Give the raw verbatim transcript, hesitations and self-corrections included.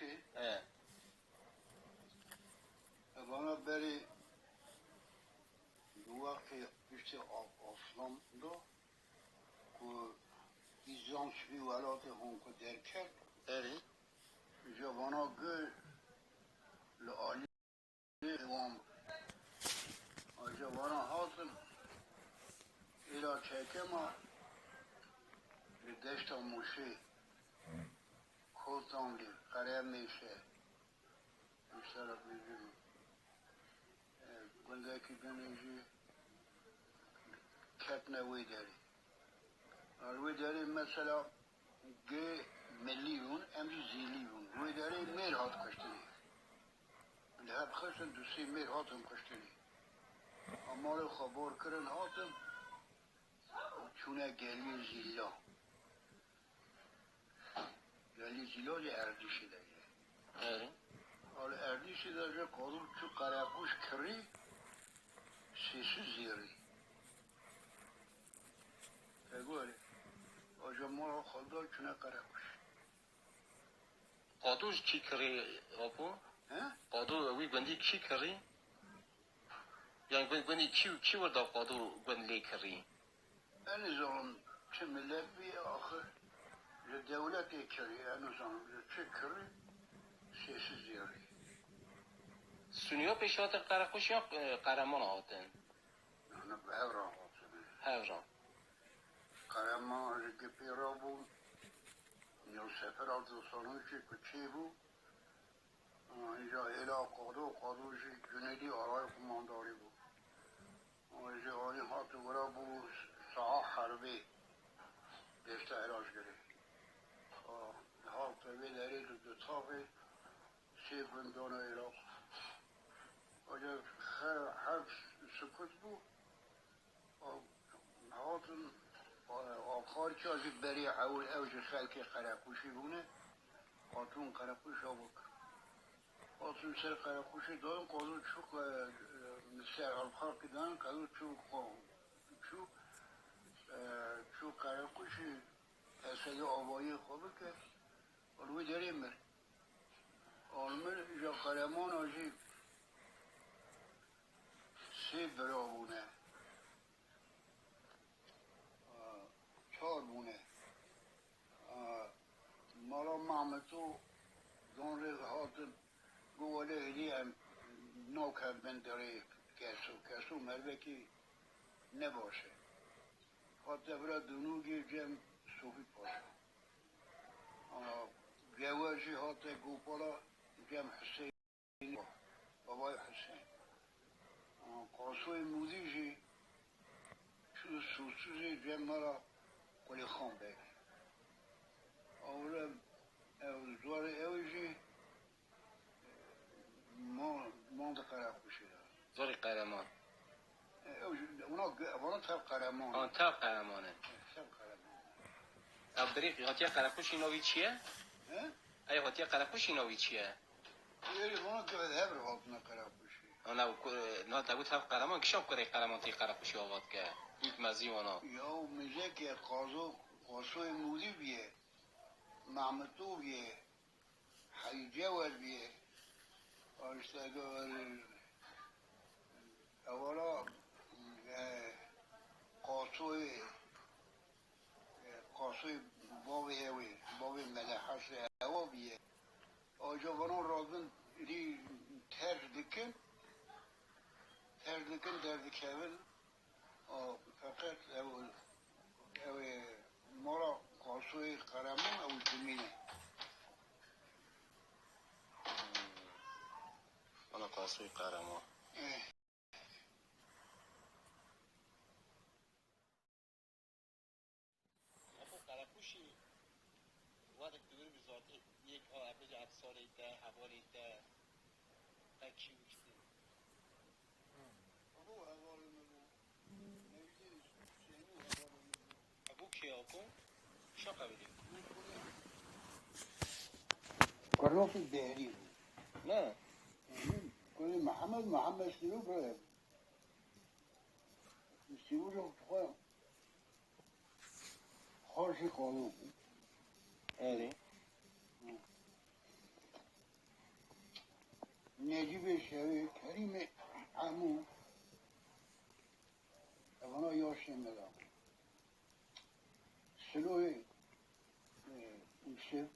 He. Vana berê di wextê piştî a-, aslan do ku Bîzans vî welatê Honko derket. Erê. Ji vana gi li alî wan. Ji vana hatin êra çekema li deşta Mûşê, Kotanlî, Qeremêşe, mesela bêjim, e, gundekî din jî ketine wê derê. Li wê derê mesela gê milî bûn, em jî zîlî bûn. Wê derê mêr hat kuştinê. Li hev xistin du sê mêr hatin kuştinê. A malê xwe bor kirin hatin, çûne geliyê Zîla. Geliyê Zîla jî Erdîşê de ye. Erê. A li Erdîşê de jî qadû çû Qereqûş kirî, sêsû zêrî. Te gorî. Aja mala xwe da çûne Qereqûş. Qadû ji kî kirî, apo? He? Qadû wî gundî kî kirî? Yan gund, gundî kî, kî wir da qadû gund lê kirî? Ez nizanim çi milet bî, axir ji dewletê kirî, ez nizanim ji çi kirî, sêsî zêrî. Suniya pêş hatin Qereqûş ya, e, Qereman hatin? Hûn bi hev re hatine. Hev re. Qereman ji Gipê re bû. Newsefera Dosanûkê ku çêbû. Îja êla Qado, Qado jî Cunêdî Alayê Qumandarî bû. Ji anî hat wira bû saha herbê. Deşta Heraşgirê. Hat vê derê di du tavê sê gundana Iraq. Ancak her, her sukut bû. Hatin, Alxarîka jî berê ewil ew ji xelkê Qereqûşî bûne. Hatin Qereqûş avik. Hatin ser Qereqûşê dayîn, qazin çû, e, li ser Alxarîkê dayîn, qazin çû, çû, e, çû Qereqûşê, Esedê avayî xwe bike. Li wê derê mir. Almir ji Qeremana jî sê bira bûne. Çar bûne. Mala Mahmûdo dan rê hatin, got, "Wele hêdî em nakevin derê Keso. Keso mervekî ne baş e." Hate vira Dunûgê cem Sofî Paşa. Gewer jî hate Gopala cem Huseyîn, Babayê Huseyîn. Qasoyê Mûdî jî çû Sûsûzê cem mala Qulîxan Beg. Ewle ew zarê ew jî Ma, manda Qereqûşê de. Zarê Qereman. E, ew jî, ona, vana tev Qereman. Ha, tev Qereman e. Tev Qereman. Ev birî hatiye Qereqûşî navî çi ye? He? Ey hatiye Qereqûşî navî çi ye? Êrî vana tev hev re hatine Qereqûşî. Ana ku, na te got tev Qereman, kişa kurê Qereman tê Qereqûşî avat ke. Wî mezî vana. Ya, mizekê qazo, qasoyê Mûdî bîye. Mahmûdo bîye. Heyî Cewer bîye. Arîştege ewana, e, Qasoyê, e, Qasoyê bavê ewê, bavê Mele Hesê ewa bîye. Aca vana radin rî terk dikin, terk dikin derdikevin. A, feqet ew, ew ê mala Qasoyê Qereman ew zimîn e. Mala Qasoyê Qereman. Eh. Apo Qereqûşî, wextek dûr bi zartê yek a, ev bêje ev sarê te, hevalê te, qe kî û kî tê? Apo hevalê min bû. Mewlidê Huseyinî hevalê min bû. Apo kê apo? Şaqa bidê. Kurokî Behrî bû. Ne? Kurê Mihemed, Mihemed Sîrû bire. Sîrû xwe Xorşî Qalo bû. Erê. Hı. Cîbê şevê Kerîmê hemû evana yaşên me da. Siloyê, e, Yusuf,